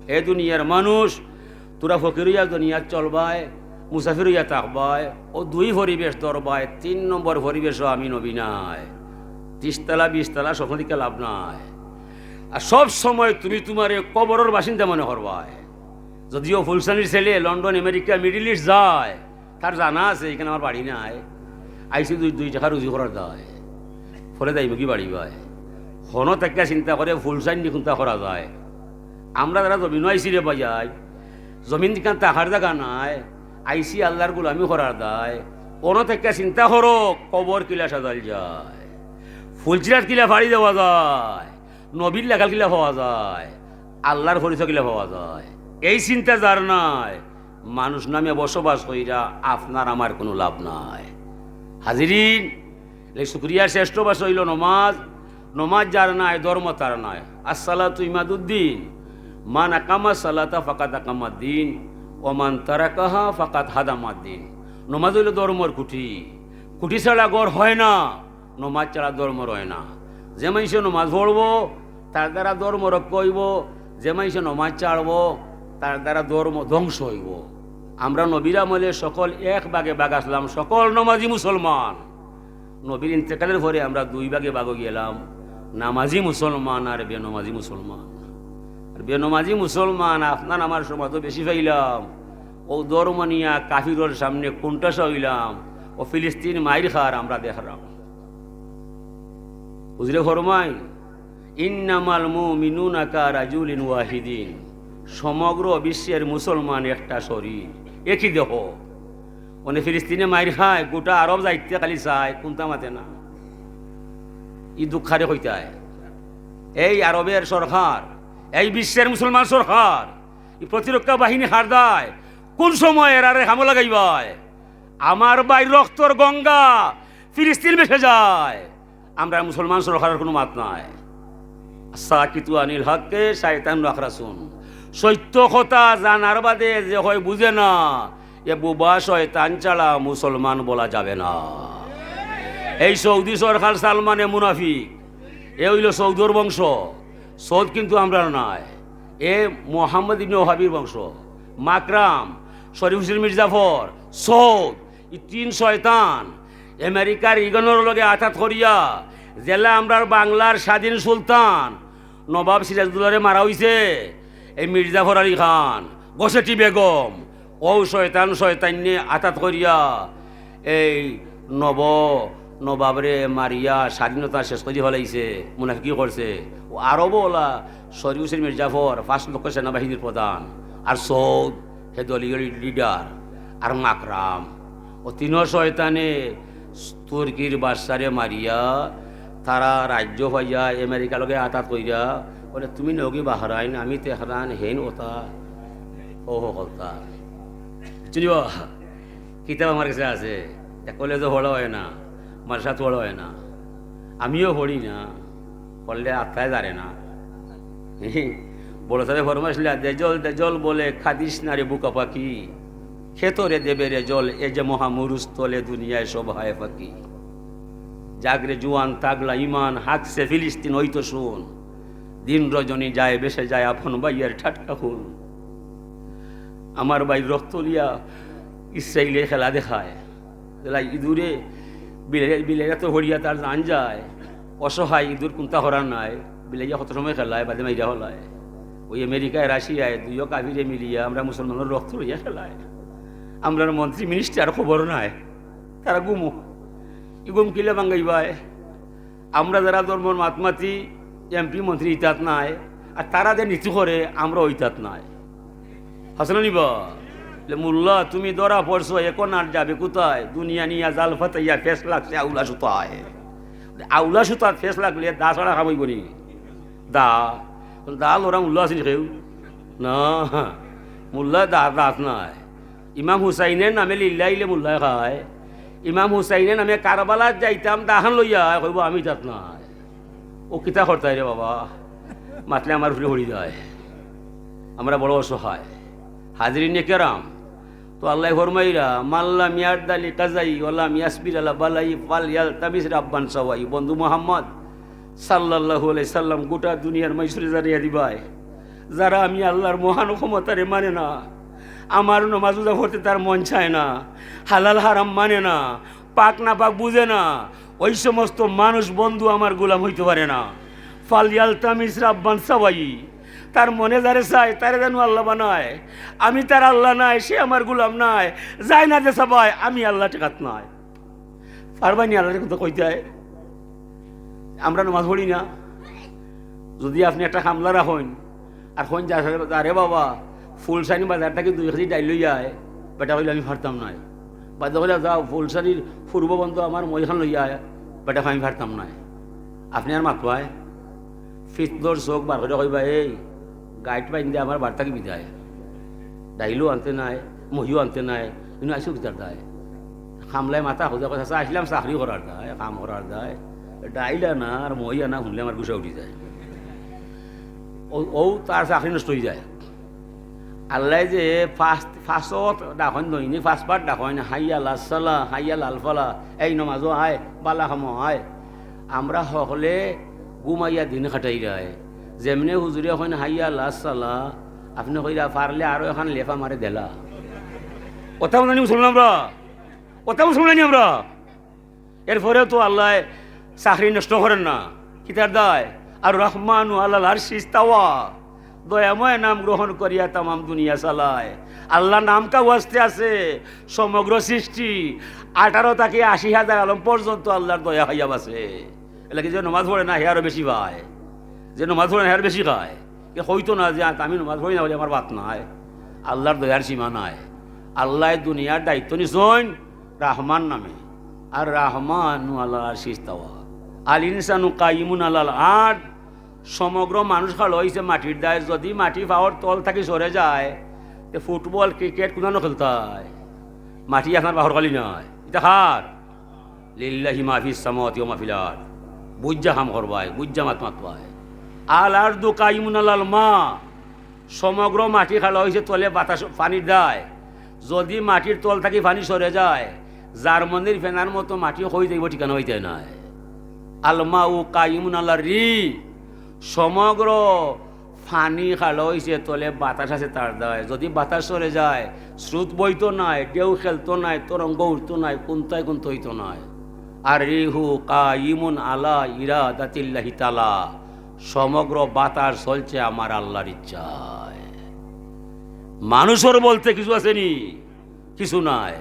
হে দুনিয়ার মানুষ, তোরা ফকির অইয়া দুনিয়াত চলবায়, মুসাফির অইয়া থাকবায়, ও দুই পরিবেশ ধরবায়, তিন নম্বর পরিবেশও আমি নবী নাই। তিরিশ তালা, বিশ তালা স্বপ্ন দেখিয়া লাভ নাই। আর সব সময় তুমি তুমারে কবরর বাসিন্দা মনে করবায়। যদিও ফুলসানির ছেলে লন্ডন, আমেরিকা, মিডল ইস্ট যায়, তার জানা আছে, "এখানে আমার বাড়ি নাই, আইছি দুই, দুই টেকা রুজি করার দায়, ফলে দায়ী মুখী বাড়ি বায়।" হনো থাকিয়া চিন্তা করে, "ফুলসানি কুন্তা করা যায়?" আমরা যারা জমিনো আইছি রে ভাইয়াই, জমিন দিখান থাকার জাগা নাই, আইছি আল্লাহর গোলামি করার দায়। হনো থাকিয়া চিন্তা করো, কবর কিলা সাজাইল যায়, ফুলচিরাত কিলা ফাড়ি দেওয়া যায়, নবীর লাগাল কিলা পাওয়া যায়, আল্লাহর পরিচয় কিলা পাওয়া যায়। এই চিন্তা যার নাই, মানুষ নামে বসবাস কইরা আপনার আমার কুনু লাভ নাই। হাজিরিন, এই শুকরিয়ার শ্রেষ্ঠ ভাষা অইল নমাজ। নমাজ যার নাই, ধর্ম তার নাই। আসসালাতু ইমাদুদ্দিন, মান আকামা সালাতা ফাকাদ আকামাদ্দিন, ওয়া মান তারাকাহা ফাকাদ হাদামাদ্দিন। নমাজ অইল ধর্মর খুঁটি, খুঁটি ছাড়া ঘর হয় না। নমাজ ছাড়া ধর্ম রয় না। যে মানষে নমাজ পড়বো, তার দ্বারা ধর্ম রক্ষা অইবো। যে মানষে নমাজ ছাড়বো, তার দ্বারা ধর্ম ধ্বংস অইবো। আমরা নবীর আমলে সকল এক ভাগে ভাগ আছলাম, সকল নমাজি মুসলমান। নবীর ইন্তেকালের পরে আমরা দুই ভাগে ভাগ অই গেলাম, নামাজি মুসলমান আর বেনমাজি মুসলমান। আর বেনমাজি মুসলমান আপনার আমার সমাজও বেশি পাইলাম। ও ধর্ম নিয়া কাফিরর সামনে কুন্ঠাসা অইলাম, ও ফিলিস্তিন মাইর খার আমরা দেখলাম। হুজুরে ফরমাইন, "ইন্নামাল মুমিনুনা কা রাজুলিন ওয়াহিদিন।" সমগ্র বিশ্বের মুসলমান একটা শরীর, একই দেহ। মানে ফিলিস্তিনে মাইর খায়, গোটা আরব যাইতে খালি চায়, কুন্তা মাতে না। ই দুঃখ কারে কইতায়? এই আরবের সরকার, এই বিশ্বের মুসলমান সরকার, ই প্রতিরক্ষা বাহিনী কার দায়, কুন সময় এরারে হামলা লাগাইবায়? আমার ভাইর রক্তর গঙ্গা ফিলিস্তিন ভেসে যায়, আমরা মুসলমান সরকারর কুনু মাত নাই। সাকিতু আনিল হককে শায়তান আখরাসুন। সত্য কথা জানার বাদে যে কয় বুঝে না, এ বোবা শয়তান ছাড়া মুসলমান বলা যাবে না। এই সৌদি সরকার সালমানে মুনাফিক, এ অইল সৌদর বংশ। সৌদ কিন্তু আমরার নায়। এ মোহাম্মদ ইবনে ওহাবির বংশ। মাকরাম, শরীফ হোসেন মির্জাফর, সৌদ, ই তিন শয়তান আমেরিকার রিগনর লগে আতাত করিয়া যেলা আমরার বাংলার স্বাধীন সুলতান নবাব সিরাজউদ্দৌলারে মারা অইছে, এই মির্জাফর আলী খান, ঘসেটি বেগম, অউ শয়তান শয়তাইন্নে আতাত করিয়া এই নব-, নবাবরে মারিয়া স্বাধীনতা শেষ করি ফেলাইছে, মুনাফিকি করছে। ও আরবও ওলা শরীফ হোসেন মির্জাফর পাঁচ লক্ষ সেনাবাহিনীর প্রধান, আর সৌদ হে দলীয় লিডার, আর মাকরাম। ও তিনো শয়তানে তুর্কির বাদশারে মারিয়া তারা রাজ্য পাইয়া আমেরিকার লগে আতাত কইরা বলে, "তুমি নগি বাহরাইন, আমি তেহরান, হেন ওতা ও হকলতা।" চিনিবা? কিতাব আমার কাছে আছে, তা কলেজে পড়া হয় না, মাদ্রাসাত পড়া হয় না, আমিও পড়ি না, পড়লে আত্মায় জানে না। বড় সাহেব ফরমাইছিলা, "দেজল দেজল বলে কাঁদিস না রে বুকা পাখি, খেতরে দেবে রে জল, এ যে মহা মরুস্থলে দুনিয়ায় সব হায় ফাঁকি। জাগরে জুয়ান তাগলা ইমান, হাকছে ফিলিস্তিন ওই তো শুন, দিন রজনী যায় বেসে যায় আপন ভাইয়ের ঠাট্টা খুন।" আমার ভাই রক্ত লিয়া ইসরায়েলে খেলা দেখায়, যেলা ইঁদুরে বিলাই, বিলাইরা তো হরিয়া তার জান যায়, অসহায় ইঁদুর কুন্তা করার নাই, বিলাইয়া কত সময় খেলায়, বাদে মাইরা হলায়। ওই আমেরিকায়, রাশিয়ায় দুইও কাফিরে মিলিয়া আমরা মুসলমানর রক্ত লইয়া খেলায়। আমরার মন্ত্রী মিনিস্টার খবর নাই, তারা ঘুমো। ই ঘুম কিলা ভাঙ্গাইবায়? আমরা যারা ধর্মর মাতমাতি, এমপি মন্ত্রী ইতাত নাই, আর তারা যে নীতি করে, আমরা ওইতাত নাই। হাসান আলী বা, বলে, "মোল্লা, তুমি ধরা পড়ছো, এখন আর যাবে কোথায়? দুনিয়া নিয়া জাল ফাতাইয়া ফেস লাগছে আউলা সুতায়।" আউলা সুতাত ফেস লাগলে দা ছাড়া কাম অইবো নি? দা, দা লড়া মোল্লা আছে নি কেউ? না, মোল্লা দা, দাঁত নাই। ইমাম হুসাইনের নামে লিল্লাইলে মোল্লায় খায়। ইমাম হুসাইনের নামে কারবালাত যাইতাম দাহান লইয়া, কইবো, "আমি তাত নাই।" ও কিতা করতায় রে বাবা? মাতলে আমার উপরে হরি যায়। আমরা বড় অসহায়। হাজিরিনে কেরাম, তো আল্লায় ফরমাইরা, "মাল্লাম ইয়ারদা লি কাজাই ওয়ালাম ইয়াসবির আলা বালাই ফাল ইয়ালতামিস রাব্বান সাওয়াই।" বন্ধু মোহাম্মদ সাল্লাল্লাহু আলাইহি সাল্লাম গোটা দুনিয়ার মাইসুরে জানিয়া দিবায়, যারা আমি আল্লাহর মহান ক্ষমতারে মানে না, আমার নমাজ রোজা পড়তে তার মন চায় না, হালাল হারাম মানে না, পাক না পাক বুঝে না, ওই সমস্ত মানুষ বন্ধু আমার গোলাম হইতে পারে না। ফাল ইয়ালতামিস রাব্বান সাওয়াই, তার মনে যারে চায় তারে যেন আল্লাহ বানায়। আমি তার আল্লাহ নাই, সে আমার গোলাম নাই, যায় না যে সবাই, আমি আল্লাহ ঠেকাত নাই। পারবায় নি আল্লাহরে কথা কইতায়? আমরা নমাজ পড়ি না। যদি আপনে একটা কামলা রাখইন, আর কইন, "যা, যা রে বাবা, ফুলসানি বাজার থাকি দুই কেজি ডাইল লইয়া আয়", বেটা কইলে, "আমি পারতাম নায়।" বাদে কইলে, "যাও, ফুলসানির পূর্ব বন্ধ আমার মইখান লইয়া আয়", বেটা কয়, "আমি পারতাম নায়।" আপনে আর মাতবায়? ফিতলর চোখ বার করিয়া কইবা, "এই, গাইট বাইন্দে আমার বার থাকি বিদায়। ডাইলও আনতে নায়, মহিও আনতে নায়, ইনো আইছো কিতার দায়?" কামলায় মাথা খোঁজা কথা, "আইছলাম চাকরি করার দায়, কাম করার দায়। ডাইল আনা আর মই আনা হুনলে আমার গুসা উঠি যায়।" ও, ও তার চাকরি নষ্ট অই যায়। আল্লায় যে পাঁচ, পাঁচ ওয়াক্ত ডাকইন, দৈনিক পাঁচবার ডাকইন, "হাইয়া আলাস সালাহ, হাইয়া আলাল ফালাহ, এই নমাজো আয়, বালা কামো আয়।" আমরা হকলে ঘুমাইয়া দিন কাটাইরায়। যেমনে হুজুরে কইন, "হাইয়া আলাস সালাহ", আপনে কইরা, "পারলে আরো এখান লেফা মারে দেলা।" ওটা মানে মুসলমান আমরা, ওটা মুসলমান আমরা। এরপরেও তো আল্লায় চাকরি নষ্ট করেন না। কিতার দায়? আর রহমানু আলাল আরশি ইস্তাওয়া, দয়াময় নাম গ্রহণ করিয়া তামাম দুনিয়া চালায়। আল্লাহ নাম কা ওয়াস্তে আছে, সমগ্র সৃষ্টি আঠারো থাকি আশি হাজার আলম পর্যন্ত আল্লাহর দয়া খাইয়া বাঁচে। এলাকি যে নমাজ পড়ে না, হে আরো বেশি পায়, যে নমাজ পড়ে না, হে আরো বেশি খায়। কে কইতো না যে, "আমি নমাজ পড়ি না বলে আমার ভাত নাই।" আল্লাহর দয়ার সীমা নাই। আল্লায় দুনিয়ার দায়িত্ব নিছইন রহমান নামে, আর রহমানু আলাল আরশি ইস্তাওয়া। আল ইনসানু কাইমুন আলাল আরদ, সমগ্র মানুষ খাড়া অইছে মাটির দায়। যদি মাটি পাওর তল থাকি সরে যায়, তে ফুটবল, ক্রিকেট কুনানো খেলতায়? মাটি আপনার বাহর খালি নাই, ইটা কার? লিল্লাহি মা ফিস সামাওয়াতি ওয়া মা ফিল আরদ। বুঝা কাম করবায়, বুঝা মাত মাতবায়। আল আরদু কাইমুন আলাল মা, সমগ্র মাটি খাড়া অইছে তলে বাতাস, পানির দায়। যদি মাটির তল থাকি পানি সরে যায়, জার্মানির ফেনার মতো মাটি কই যাইবো, ঠিকানা পাইতায় নায়। আল মাউ কাইমুন আলার রি, সমগ্র পানি খাড়া অইছে তলে বাতাস আছে তার দায়। যদি বাতাস সরে যায়, স্রোত বইতো নায়, ঢেউ খেলতো নায়, তরঙ্গ উঠতো নায়, কুন্তায় কুন্তা অইতো নায়। আর রিহু কাইমুন আলা ইরাদাতিল্লাহি তাআলা, সমগ্র বাতাস চলছে আমার আল্লাহর ইচ্ছায়। মানুষর বলতে কিছু আছে নি? কিছু নাই।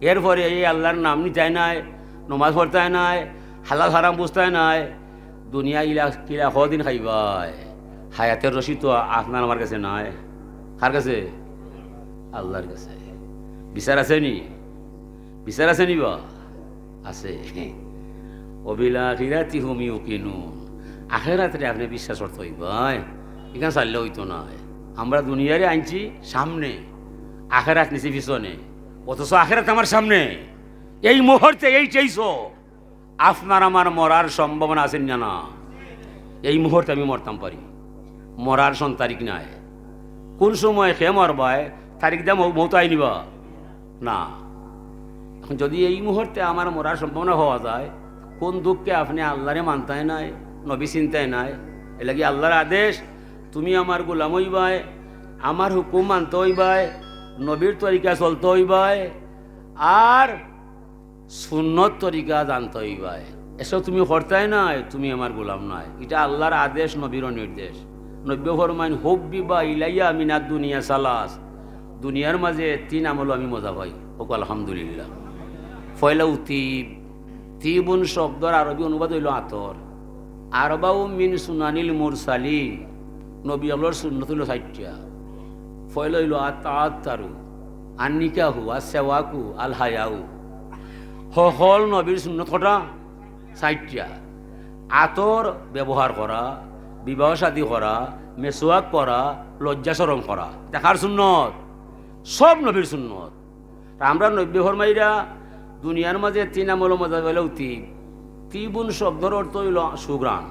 এরপরে এই আল্লাহর নাম নিতায় নায়, নমাজ পড়তায় নায়, হালাল হারাম বুঝতায় নায়, দুনিয়া ইলা কিলা কয়দিন খাইবায়? হায়াতের রশি তো আপনার আমার গেছে নায়। কার গেছে? আল্লার গেছে। বিচার আছে নি? বিচার আছে নি বা? আছে। "ওবিল আখিরাতি হুম ইউকিনুন।" আখেরাতরে আপনে বিশ্বাস করতে অইবায়, ইখান ছাড়লে অইতো নায়। আমরা দুনিয়ারে আনছি সামনে, আখেরাত নিছি পিছনে, অথচ আখেরাত আমার সামনে। এই মুহূর্তে, এই চেইছো, আপনার আমার মরার সম্ভাবনা আছে না? না, এই মুহূর্তে আমি মরতাম পারি, মরার সন তারিখ নাই। কোন সময় কে মরবায়, তারিখ দিয়া মৌ-, মৌত আইনিবা? না। এখন যদি এই মুহূর্তে আমার মরার সম্ভাবনা হওয়া যায়, কোন দুঃখে আপনে আল্লারে মানতায় নায়, নবী চিনতায় নায়? এর লাগি আল্লার আদেশ, "তুমি আমার গোলাম অইবায়, আমার হুকুম মানতে অইবায়, নবীর তরিকা চলতে অইবায়, আর সুন্নত তরিকা জানতে অইবায়। এসব তুমি করতায় নায়, তুমি আমার গোলাম নায়।" ইটা আল্লার আদেশ, নবীরও নির্দেশ। নবী ফরমাইন, "হুব্বিবা ইলাইয়া মিনাদ দুনিয়া সালাস।" দুনিয়ার মাঝে তিন আমল আমি মজা পাই। হোক আলহামদুলিল্লাহ। পয়লা তিব। তিবুন শব্দর আরবি অনুবাদ অইলো আতর। আরবাউ মিন সুনানিল মুরসালিন, নবী অকলর সুন্নত অইলো চাইরটা। পয়লা অইলো আত-, আত্তারু, আন নিকাহু, আস সেওয়াকু, আল হায়াউ। হকল নবীর সুন্নত কটা? চাইরটা। আতর ব্যবহার করা, বিবাহ শাদী করা, মেসওয়াক করা, লজ্জা শরম করা, ইতা কার সুন্নত? সব নবীর সুন্নত। তা আমরা নবী ফরমাইরা দুনিয়ার মাঝে তিন আমল মজা পাইলেও তিব। তিবুন শব্দর অর্থ অইলো সুঘ্রাণ।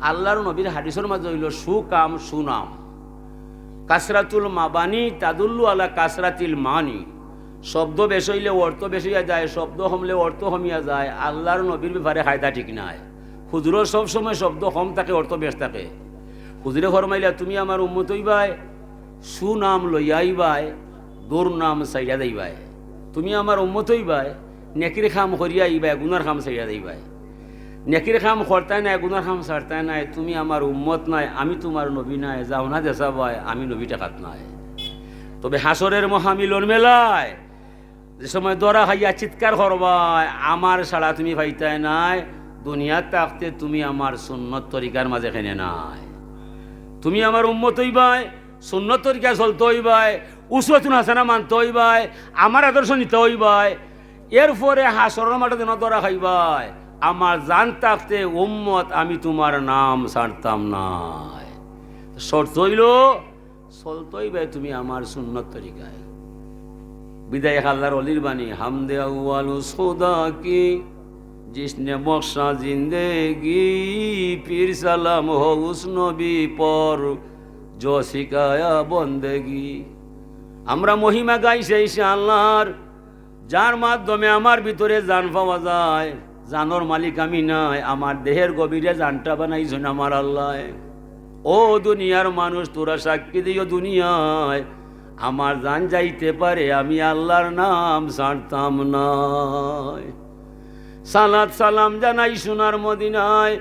আল্লার নবীর হাদিসর মাঝে অইলো সুকাম সুনাম। কাসরাতুল মাবানি তাদুল্লু আলা কাসরাতিল মানি। শব্দ বেশ অইলে অর্থ বেশ অইয়া যায়, শব্দ কমলে অর্থ কমিয়া যায়। আল্লার নবীর ব্যাপারে কায়দা ঠিক নায়। হুজুরর সব সময় শব্দ কম থাকে, অর্থ বেশ থাকে। হুজুরে ফরমাইলা, "তুমি আমার উম্মত অইবায়, সুনাম লইয়া আইবায়, দুর্নাম ছাড়িয়া যাইবায়। তুমি আমার উম্মত অইবায়, নেকির কাম করিয়া আইবায়, গুনার কাম ছাড়িয়া যাইবায়। নেকির কাম করতায় নায়, গুনার কাম ছাড়তায় নায়, তুমি আমার উম্মত নায়, আমি তুমার নবী নায়, যাও না দেশাবায়, আমি নবী ঠেকাত নায়।" তবে হাশরের মহামিলন মেলায় যে সময় ধরা খাইয়া চিৎকার করবায়, "আমার ছাড়া তুমি পাইতায় নায়, দুনিয়াত থাকতে তুমি আমার সুন্নত তরিকার মাঝে কেনে নায়। তুমি আমার উম্মত অইবায়, সুন্নত তরিকা চলতে অইবায়, উসওয়াতুন হাসানা মানতে অইবায়, আমার আদর্শ নিতে অইবায়। এরপরে হাশরর মাঠে যেন ধরা খাইবায়, আমার জান থাকতে উম্মত, আমি তুমার নাম ছাড়তাম নায়।" শর্ত অইলো, চলতে অইবায় তুমি আমার সুন্নত তরিকায়। বিদায় আল্লার অলির বাণী, হামদে আউয়াল উস খুদা কি, জিসনে বখশা জিন্দেগি, পীর সালাম হো উস নবী পর, জো সিখায়া বন্দেগি। আমরা মহিমা গাই সেই সে আল্লার, যার মাধ্যমে আমার ভিতরে জান পাওয়া যায়। জানর মালিক আমি নায়, আমার দেহের গভীরে জানটা বানাইছইন আমার আল্লায়। ও দুনিয়ার মানুষ, তোরা সাক্ষী দিও দুনিয়ায়, আমার জান যাইতে পারে, আমি আল্লার নাম ছাড়তাম নায়। সালাত সালাম জানাই সোনার মদিনায়,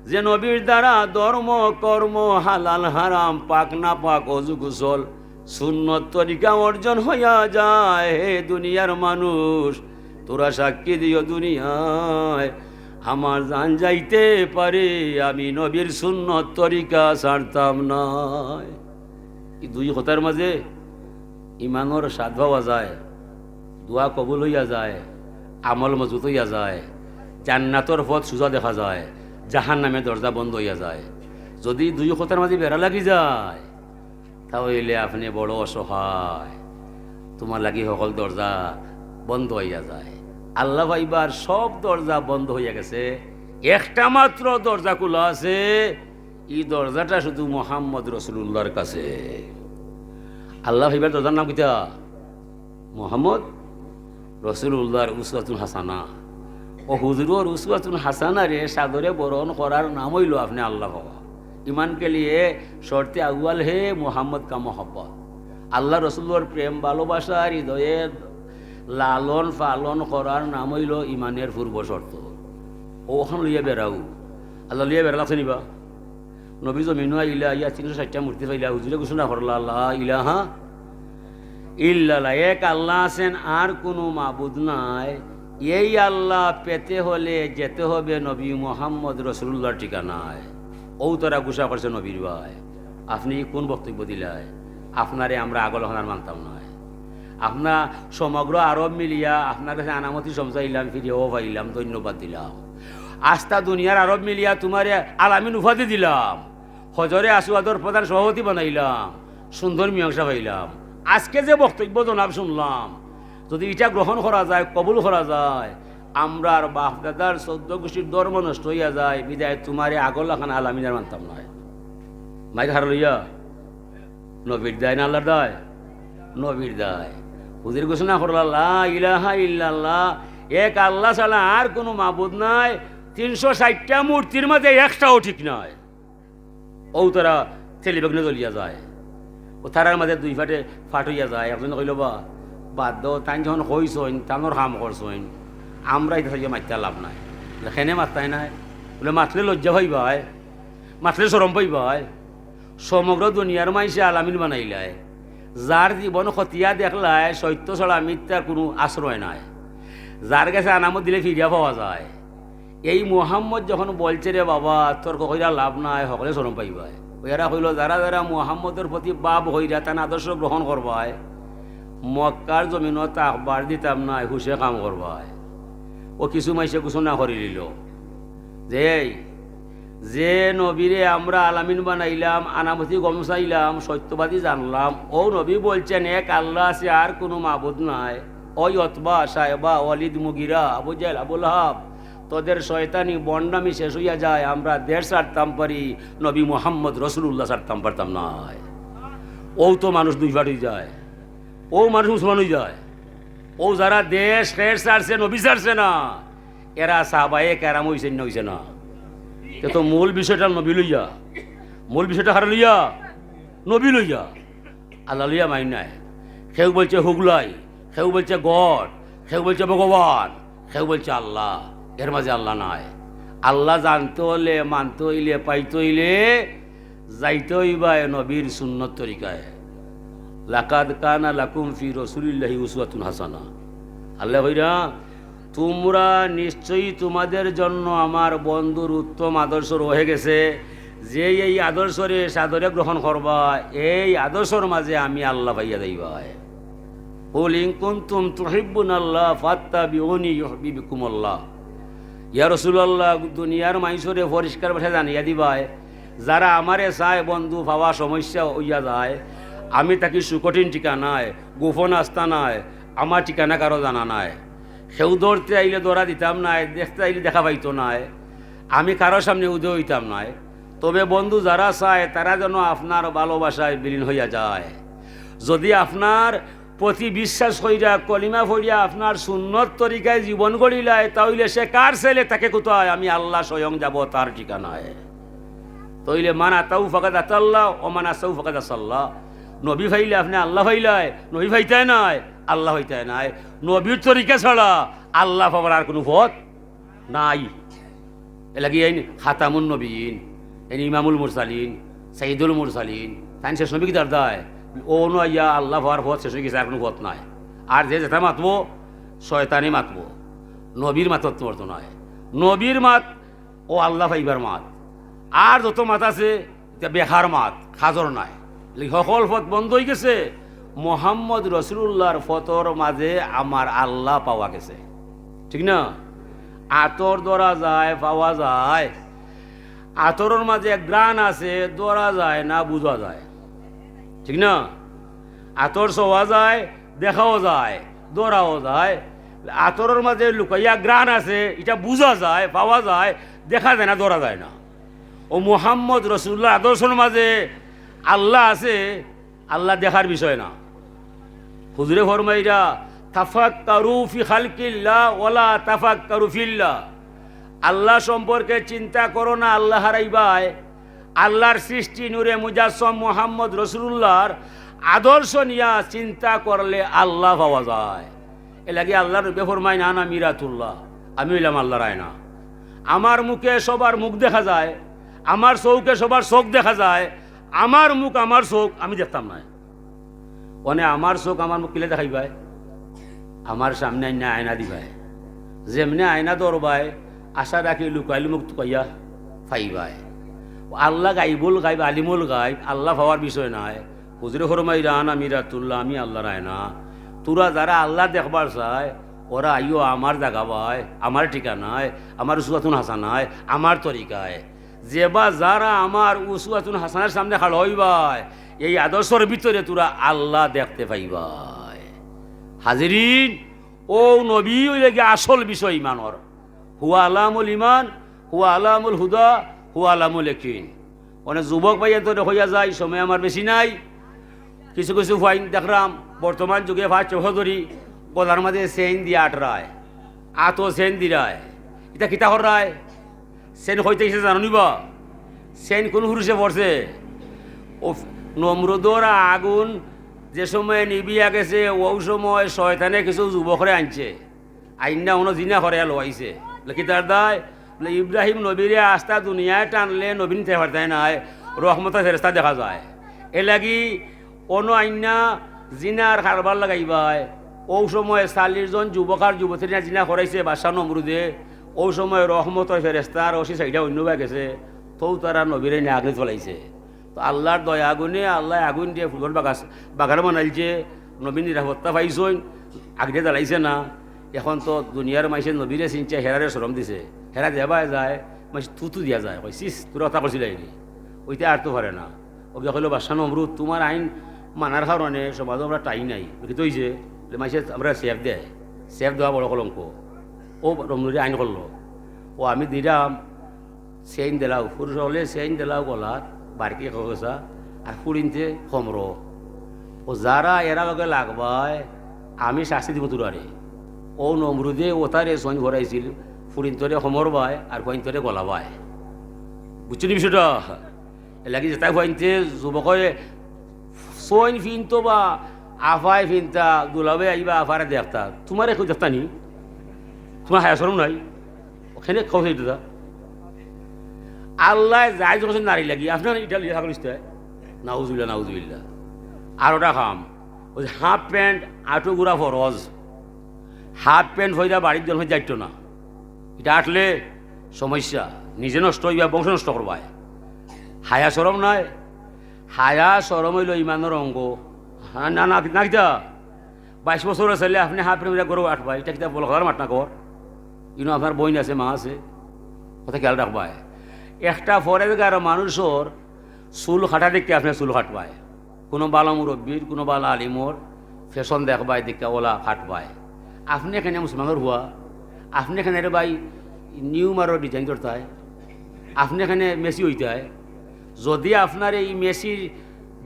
যে নবীর দ্বারা ধর্ম কর্ম, হালাল হারাম, পাক না পাক, অজু গোসল, সুন্নত তরিকা অর্জন হইয়া যায়। হে দুনিয়ার মানুষ, তোরা সাক্ষী দিও দুনিয়ায়, আমার জান যাইতে পারে, আমি নবীর সুন্নত তরিকা ছাড়তাম নায়। ই দুই কথার মাঝে ইমানর স্বাদ পাওয়া যায়, দোয়া কবুল হইয়া যায়, আমল মজবুত হইয়া যায়, জান্নাতর পথ সুজা দেখা যায়, জাহান্নামের দরজা বন্ধ হইয়া যায়। যদি দুই কথার মাঝে বেড়া লাগি যায়, তা অইলে আপনে বড় অসহায়, তুমার লাগি হকল দরজা বন্ধ হইয়া যায়। আল্লা পাইবার সব দরজা বন্ধ হইয়া গেছে, একটা মাত্র দরজা খোলা আছে, ই দরজাটা শুধু মোহাম্মদ রসুলুল্লাহর কাছে। আল্লা পাইবার দরজার নাম কিতা? মোহাম্মদ রসুলুল্লাহর উসওয়াতুন হাসানা। ও হুজুরর উসওয়াতুন হাসানারে সাদরে বরণ করার নাম অইলো আপনে আল্লা পাওয়া। ईमान के लिए शर्त अव्वल है मोहम्मद का मोहब्बत। আল্লা রসুলর প্রেম ভালোবাসা হৃদয়ে লালন পালন করার নাম অইলো ইমানের পূর্ব শর্ত। অখান লইয়া বেড়াও, আল্লা লইয়া বেড়া লাগছে নি বা? নবী জমিনো আইলা, আইয়া তিনশো ষাইটটা মূর্তি পাইলা, হুজুরে ঘোষণা করলা, "লা ইলাহা ইল্লাল্লাহ, এক আল্লা আছেন, আর কুনু মাবুদ নাই।" এই আল্লাহ পেতে হলে যেতে হবে নবী মোহাম্মদ রসুলুল্লাহর ঠিকানায়। অউ তারা গুসা করছে নবীর ভাই, আপনে ই কুন বক্তব্য দিলায়? আপনারে আমরা আগর লাখান আর মানতাম নায়। আপনা সমগ্র আরব মিলিয়া আপনার কাছে আনামতি সমঝাইলাম, ফিরিয়াও পাইলাম, ধন্যবাদ দিলাম। আস্তা দুনিয়ার আরব মিলিয়া তুমারে আলামিন উপাধি দিলাম, হজরে আসওয়াদর প্রধান সভাপতি বানাইলাম, সুন্দর মীমাংসা পাইলাম। আজকে যে বক্তব্য জনাব শুনলাম, যদি ইটা গ্রহণ করা যায়, কবুল করা যায়, আমরার বাফ-দাদার চৌদ্দ গুষ্টির ধর্ম নষ্ট অইয়া যায়, বিদায় তুমারে আগর লাখান আলামিন আর মানতাম নায়। মাইর কার লইয়া? নবীর দায় না আল্লাহর দায়? নবীর দায়। হুজুরে ঘোষণা করলা, "লা ইলাহা ইল্লাল্লাহ, এক আল্লাহ ছাড়া আর কুনু মাবুদ নাই, তিনশো ষাইটটা মূর্তির মাঝে একটাও ঠিক নায়।" অউ তারা তেলি বেগুনে জ্বলিয়া যায়। অউ তারার মাঝে দুই ফাটে ফাট অইয়া যায়। একজনে কইলো, "বা, বাদ দেও, তাইন যখন কইছইন, তানর কাম করছইন, আমরা ইতা থাকি মাতিয়া লাভ নাই।" বলে, "কেনে মাততায় নায়?" বলে, "মাতলে লজ্জা পাইবায়, মাতলে শরম পাইবায়। সমগ্র দুনিয়ার মাইনষে আলামিন বানাইলায়, যার জীবন খতিয়া দেখলায়, সত্য ছাড়া মিথ্যার কুনু আশ্রয় নাই, যার গেছে আনামত দিলে ফিরিয়া পাওয়া যায়। এই মুহাম্মদ যখন বলছে, 'রে বাবা, তর্ক কইরা লাভ নাই, হকলে শরম পাইবায়।' অউ এরা কইলো, 'যারা যারা মুহাম্মদর প্রতি বাফ অইরা তান আদর্শ গ্রহণ করবায়, মক্কার জমিনো থাকবার দিতাম নায়, হুশে কাম করবায়।'" অউ কিছু মাইনষে ঘোষণা করি দিলো যে, এই যে নবীরে আমরা আলামিন বানাইলাম, আনামতি গম চাইলাম, সত্যবাদী জানলাম, অউ নবী বলছেন, "এক আল্লাহ আছে, আর কুনু মাবুদ নাই।" ওই উতবা, শায়বা, ওয়ালিদ, মুগিরা, আবু জেহেল, আবু লাহাব, তোদের শয়তানি, ভণ্ডামি শেষ অইয়া যায়, আমরা দেশ ছাড়তাম পারি, নবী মুহাম্মদ রসুলুল্লাহ ছাড়তাম পারতাম নায়। অউ তো মানুষ দুই ফাট অই যায়, অউ মানুষ মুসলমান অই যায়। অউ যারা দেশ খেশ ছাড়ছে, নবী ছাড়ছে না, এরা সাহাবায়ে কেরাম অইছে না, অইছে না? তে তো মূল বিষয়টা নবী লইয়া, মূল বিষয়টা কারে লইয়া? নবী লইয়া। আল্লাহ লইয়া মাইর নাই। কেউ বলছে হুগলাই, কেউ বলছে গড, কেউ বলছে ভগবান, কেউ বলছে আল্লাহ। এর মাঝে আল্লাহ নাই। আল্লাহ জানতে অইলে, মানতে অইলে, পাইতে অইলে যাইতে অইবায় নবীর সুন্নত তরিকায়। "লাকাদ কানা লাকুম ফি রাসূলিল্লাহি উসওয়াতুন হাসানা।" আল্লায় কইরা, "তুমরা নিশ্চয়ই তুমাদের জন্য আমার বন্ধুর উত্তম আদর্শ রয়ে গেছে। যে এই আদর্শরে সাদরে গ্রহণ করবা, এই আদর্শর মাঝে আমি আল্লাহ পাইয়া যাইবায়।" "কুল ইন কুনতুম তুহিব্বুনাল্লাহ ফাত্তাবিউনি ইউহবিবকুমুল্লাহ।" ইয়া রাসূলুল্লাহ, দুনিয়ার মাইনষরে পরিষ্কার ভাষায় জানাইয়া দিবায়, যারা আমারে চায় বন্ধু পাওয়া সমস্যা অইয়া যায়, আমি থাকি সুকঠিন ঠিকানায়, গোপন আস্তানায়, আমার ঠিকানা কারো জানা নাই। কেউ ধরতে আইলে ধরা দিতাম নায়, দেখতে আইলে দেখা পাইতো নায়, আমি কারো সামনে উদয় অইতাম নায়। তবে বন্ধু যারা চায়, তারা যেন আপনার ভালোবাসায় বিলীন অইয়া যায়। যদি আপনার প্রতি বিশ্বাস কইরা, কলিমা পড়িয়া, আপনার সুন্নত তরিকায় জীবন গড়িলায়, তা অইলে সে কার ছেলে, থাকে কোথায়? আমি আল্লাহ স্বয়ং যাব তার ঠিকানায়। তা অইলে মান আতাউ ফাকাদ আতাল্লাহ, ও মান আসাউ ফাকাদ আসাল্লাহ। নবী পাইলে আপনে আল্লাহ পাইলায়, নবী পাইতায় নায়, আল্লাহ পাইতায় নায়। নবীর তরিকা ছাড়া আল্লাহ পাবার আর কুনু পথ নাই। এরলাগি এইন খাতামুন নবীন, এইন ইমামুল মুরসালিন, সাইয়্যিদুল মুরসালিন, তাইন শেষ নবী কিতার দায়? অনো আইয়া আল্লাহ পাওয়ার পথ শেষ অইগেছে, আর কুনু পথ নাই। আর যে যেটা মাতবো, শয়তানি মাতবো, নবীর মাত তো অর্থ নায়। নবীর মাত অউ আল্লাহ পাইবার মাত। আর যত মাত আছে, ইতা বেকার মাত, কাজর নায়। লি হকল পথ বন্ধ অইগেছে, মোহাম্মদ রসুলুল্লাহর পথর মাঝে আমার আল্লাহ পাওয়া গেছে। ঠিক না? আতর ধরা যায়, পাওয়া যায়। আতরর মাঝে এক ঘ্রাণ আছে, ধরা যায় না, বুঝা যায়। ঠিক না? আতর ছোঁয়া যায়, দেখাও যায়, ধরাও যায়। আতরর মাঝে লুকাইয়া ঘ্রাণ আছে, ইটা বুঝা যায়, পাওয়া যায়, দেখা যায় না, ধরা যায় না। অউ মুহাম্মদ রসুলুল্লাহর আদর্শর মাঝে আল্লাহ আছে, আল্লাহ দেখার বিষয় না। হুজুরে ফরমাইরা, "তাফাক্কারু ফি খালকিল্লাহ ওয়ালা তাফাক্কারু ফিল্লাহ।" আল্লাহ সম্পর্কে চিন্তা করো না, আল্লাহ হারাইবায়। আল্লাহর সৃষ্টি নূরে মুজাসসম মুহাম্মদ রসুলুল্লাহর আদর্শ নিয়া চিন্তা করলে আল্লাহ পাওয়া যায়। এরলাগি আল্লাহর নবী ফরমাইন, "আনা মিরাতুল্লাহ, আমি অইলাম আল্লাহর আয়না।" আমার মুখে সবার মুখ দেখা যায়, আমার চউখে সবার চউখ দেখা যায়, আমার মুখ, আমার চউখ আমি দেখতাম নায়। অনে আমার চউখ আমার মুখ কিলা দেখাইবায়? আমার সামনে আইনা আয়না দিবায়। যেমনে আয়না ধরবায়, আশা রাখি লুকাইল মুখ তুকাইয়া পাইবায়। ও আল্লাহ গাইবুল গাইব, আলিমুল গাইব, আল্লাহ পাওয়ার বিষয় নায়। হুজুরে ফরমাইরা, "আনা মিরাতুল্লাহ, আমি আল্লাহর আয়না।" তোরা যারা আল্লাহ দেখবার চায়, ওরা আইও আমার জাগাবায়, আমার ঠিকানায়, আমার উসওয়াতুন হাসানায়, আমার তরিকায়। যেবা যারা আমার উসওয়াতুন হাসানার সামনে খাড়া অইবায়, এই আদর্শর ভিতরে তোরা আল্লাহ দেখতে পাইবায়। হাজিরিন, ও নবী অইলে গিয়া আসল বিষয় ইমানর। হুয়া আলামুল ইমান, হুয়া আলামুল হুদা, হুয়া আলামুল ইয়াকিন। অনেক যুবক ভাইয়াইন্তরে কইয়া যাই, সময় আমার বেশি নাই। কিছু কিছু ফুয়াইন দেখরাম, বর্তমান যুগে পাঁচ ছয় বছর ধরি গলার মাঝে চেইন দিয়া আটরায়, আতো চেইন দিরায়। ইতা কিতা কররায়? চেইন কইতে কিসে জানো নিবা? চেইন কোন পুরুষে পড়ছে? ও নমরুদর আগুন যে সময় নিবিয়া গেছে, ও সময় শয়তানে কিছু যুবকরে আনছে। আইন্না অনো জিনা করাইয়া লওয়াইছে। বলে, "কিতার দায়?" বলে, "ইব্রাহিম নবীরে আস্তা দুনিয়ায় টানলে নবী নিতে পারতায় নায়, রহমতর ফেরেস্তা দেখা যায়। এর লাগি অনো আইন্না জিনার কারবার লাগাইবায়।" ও সময় চাল্লিশ জন যুবক আর যুবতী নিয়া জিনা করাইছে বাদশা নমরুদে। ও সময় রহমতর ফেরেস্তার অশি সাইডা অন্য বায় গেছে, তৌ তারা নবীরে নিয়া আগুনে ফালাইছে। তো আল্লাহর দয়া আগুনে, আল্লাহ আগুন দিয়া ফুলর বাগাস-, বাগান বানাইছে, নবী নিরাপত্তা পাইছইন, আগুনে জ্বালাইছে না। এখন তো দুনিয়ার মাইনষে নবীরে চিনছে, হেরারে শরম দিছে। হেরা যেবায় যায়, মাইনষে থু থু দিয়া যায়, কয়, "সিস, তোরা কথা কইছিলায় নি?" ওইটা আর তো পারে না। ওকে কইলো, "বাদশা নমরুদ, তোমার আইন মানার কারণে সমাজো আমরা ঠাই নাই।" বলে, "কিতা অইছে?" বলে, "মাইনষে আমরা সেফ দেয়, সেফ দেওয়া বড় কলঙ্ক।" ও নমরুদে আইন করলো, "ও আমি দিরাম, চেইন দিলাও, পুরুষ অকলে চেইন দিলাও গলাত, বারকি খোকসা, আর ফুড়িন্তে খমরো। ও যারা এরা লগে লাগবায়, আমি শাস্তি দিমু তোরারে।" ও নমরুদে ওতারে চেইন ভরাইছিল, ফুড়িন্তরে খমর বায় আর ফুয়াইন্তরে গলা বায়। বুঝছো নি বিষয়টা? এর লাগি যেতা ফুয়াইন্তে যুবকরে চেইন ফিনতো বা আফায় ফিনতা, দুলাভাই আইবা আফারে দেখতা, তোমারে কেউ দেখতা নি? তোমার হায়া শরম নাই? ওখানে খাও সেই দাদা। আল্লাহ যাই যখন নারী লাগি, আপনার ইটা লিয়া থাকলে ইস্তায়। নাউজুবিল্লাহ, নাউজুবিল্লাহ। আর ওটা খাম, ওই যে হাফ প্যান্ট, আটু গুড়া ফরজ। হাফ প্যান্ট ফইরা বাড়ির জন্য যাইতো না। এটা আটলে সমস্যা, নিজে নষ্ট অইবা, বংশ নষ্ট করবায়। হায়া শরম নাই? হায়া শরম অইলো ইমানর অঙ্গ। হ্যাঁ, না, না, না, কিতা? বাইশ বছর ছেলে আপনি হাফ প্যান্ট ফইরা গরু আটবায়, এটা কিতা বড় খেলার মাত না কর? ইনো আপনার বইন আছে, মা আছে, কথা খেয়াল রাখবায়। একটা ফরেজগার মানুষর চুল কাটা দেখতে আপনি চুল কাটবায়, কোনো বালা মুরব্বীর, কোনো বালা আলিমর ফ্যাশন দেখবায়, দেখতে ওলা কাটবায়। আপনি এখানে মুসলমানর হুয়া, আপনি এখানে রে ভাই নিউ মারো ডিজাইন করতায়, আপনি এখানে মেসি অইতায়। যদি আপনার এই মেসির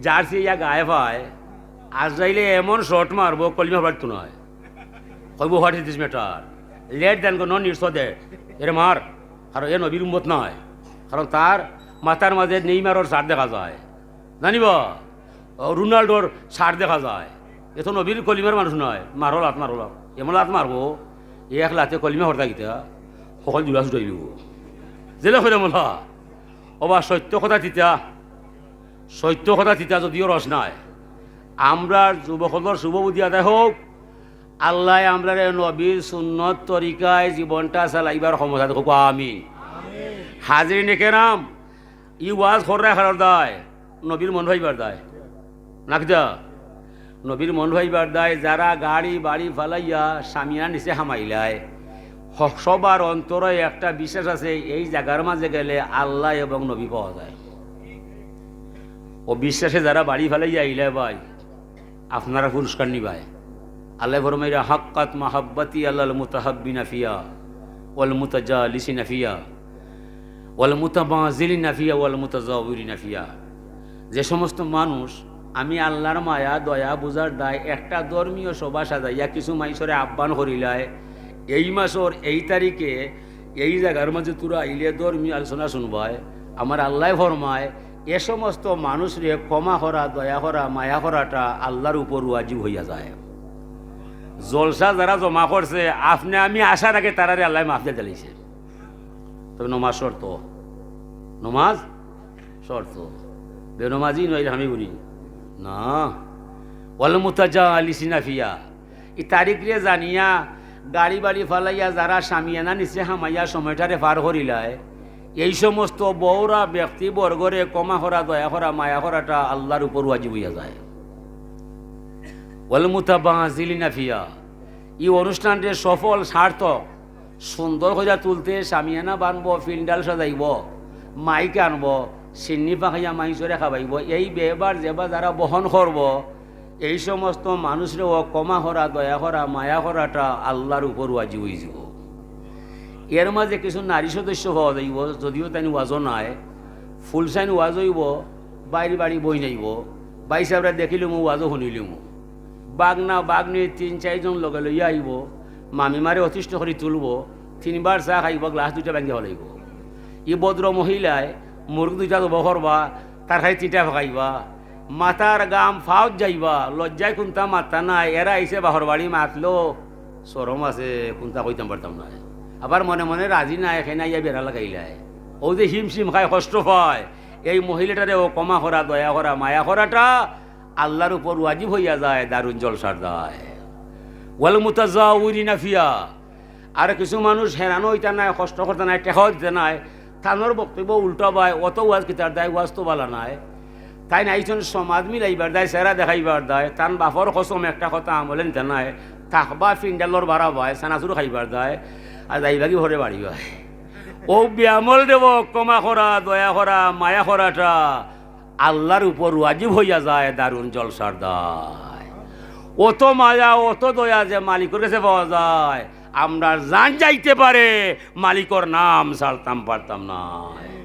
জার্সি ইয়া গায়ে পায়, আজরাইলে এমন শট মারবো, কলিমা পড়তো নায়। কইবো, "What is this matter? Let them go, no need for that." এরে মার, কারণ এ নবীর উম্মত নায়, কারণ তার মাথার মাঝে নেইমারর ছাপ দেখা যায়, জানিবা, ও রোনাল্ডোর ছাপ দেখা যায়। এ তো নবীর কলিমার মানুষ নায়, মারো লাত, মারো লাত, এমন লাত মারবো, এক লাতে কলিমা পড়তা কিতা, সকল জুড়া ছুটাই দিব। জেলে করে মোলা, ওবা সত্য কথা তিতা, সত্য কথা তিতা যদিও রস নাই। আমরার যুবকর শুভ বুদ্ধি আদায় হোক, আল্লাহ আমরারে নবীর সুন্নত তরিকায় জীবনটা চালাইবার ক্ষমতা দেখুক, আমিন। হাজিরিনে কেরাম, ই ওয়াজ কররা কারর দায়, নবীর মন পাইবার দায়, না কিতা? নবীর মন পাইবার দায়। যারা গাড়ি বাড়ি ফালাইয়া সামিয়ানা নিচে হামাইলায়, হ-, সবার অন্তরে একটা বিশ্বাস আছে, এই জাগার মাঝে গেলে আল্লাহ এবং নবী পাওয়া যায়। ও বিশ্বাসে যারা বাড়ি ফালাইয়া আইলায় ভাই, আপনারা পুরস্কার নিবায়। আল্লাহ ফরমাইরা, "হাক্কাত মাহাব্বাতি আলাল মুতাহাব্বিনা ফিয়া ওয়াল মুতাজালিসিনা ফিয়া ওয়াল মুতাবাজিলিনা ফিয়া ওয়াল মুতাজাওয়িরিনা ফিয়া।" যে সমস্ত মানুষ আমি আল্লাহর মায়া, দয়া, বুঝার দায় একটা ধর্মীয় সভা সাজাইয়া কিছু মাইনষরে আহ্বান করিলায়, এই মাসর এই তারিখে এই জাগার মাঝে তোরা আইলে ধর্মীয় আলোচনা শুনবায়, আমার আল্লাহ ফরমায়, এ সমস্ত মানুষরে ক্ষমা করা, দয়া করা, মায়া করাটা আল্লাহর উপর ওয়াজিব হইয়া যায়। জলসা যারা জমা করছে, আপনে আমি আসার আগে তারারে আল্লাহ মাফ দিয়া দিলাইছে। তবে নমাজ শর্ত, নমাজ শর্ত। বেনমাজি নইলে আমি গুনি না। ওয়াল মুতাজালিসিনা ফিয়া, ই তারিখরে জানিয়া গাড়ি বাড়ি ফালাইয়া যারা শামিয়ানা নিচে হামাইয়া সময়টারে পার করিলায়, এই সমস্ত বউরা ব্যক্তিবর্গরে ক্ষমা করা, দয়া করা, মায়া করাটা আল্লাহর উপর ওয়াজিব হইয়া যায়। ওয়াল মুতাবাজিলিনা ফিহা, এই অনুষ্ঠানটা সফল, সার্থক, সুন্দর করিয়া তুলতে শামিয়ানা বানবো, পিন্ডাল সাজাইবো, মাইক আনবো, সিন্নি পাকাইয়া মাইনষরে খাবাইবো, এই ব্যয়ভার যেবা যারা বহন করবো, এই সমস্ত মানুষরেও ক্ষমা করা, দয়া করা, মায়া করাটা আল্লাহর উপর ওয়াজিব হইযিবো। এর মাঝে কিছু নারী সদস্য পাওয়া যাইবো, যদিও তাইন ওয়াজও নায়, ফুল সাইন ওয়াজ হইবো, বাইর বাড়ি বই নাইবো, ভাই সাহেবরা দেখিলিমু, ওয়াজও শুনিলিমু। বাগনা বাগনি তিন চাইরজন লগে লইয়া আইবো, মামিমারে অতিষ্ঠ করি তুলবো, তিনবার চা খাইবো, গ্লাস দুইটা ভাঙ্গি ফালাইবো। ই ভদ্র মহিলায় মুরগ দুইটা জবো করবা, তরকারি তিনটা ফাকাইবা, মাথার ঘাম ফাওত যাইবা, লজ্জায় কুন্তা মাততা নায়, এরা আইছে বাপর বাড়ি মাতলো, শরম আছে, কুন্তা কইতাম পারতাম নায়। আবার মনে মনে রাজি নায়, এখানে আইয়া বেড়া লাগাইলায়। ও যে হিমশিম খায়, কষ্ট পায়, এই মহিলাটারেও ক্ষমা করা, দয়া করা, মায়া করাটা আল্লাহর উপর ওয়াজিব হইয়া যায় দারুন জলসার দায়। ওয়াল মুতাজাউরিনা ফিহা, আর কিছু মানুষ হেরানো হইতা নায়, কষ্ট করতা নায়, টেকাও দিতা নায়, তানর বক্তব্য উল্টা বায়, অত ওয়াজ কিতার দায়, ওয়াজ তো বালা নায়। তাইন আইছইন সমাজ মিলাইবার দায়, চেহারা দেখাইবার দায়, তান বাপর কসম একটা কথা আমলে নিতা নায়, থাকবা পিন্ডালর ভাড়া বায়, চানাচুর খাইবার দায়, আর যাইবাগি ভরে বাড়ি বায়। ও বেআমলরেও ক্ষমা করা, দয়া করা, মায়া করাটা আল্লাহর উপর ওয়াজিব হইয়া যায় দারুন জলসার দায়। অত মায়া, অত দয়া যে মালিকর গেছে পাওয়া যায়, আমরার জান যাইতে পারে, মালিকর নাম ছাড়তাম পারতাম নায়।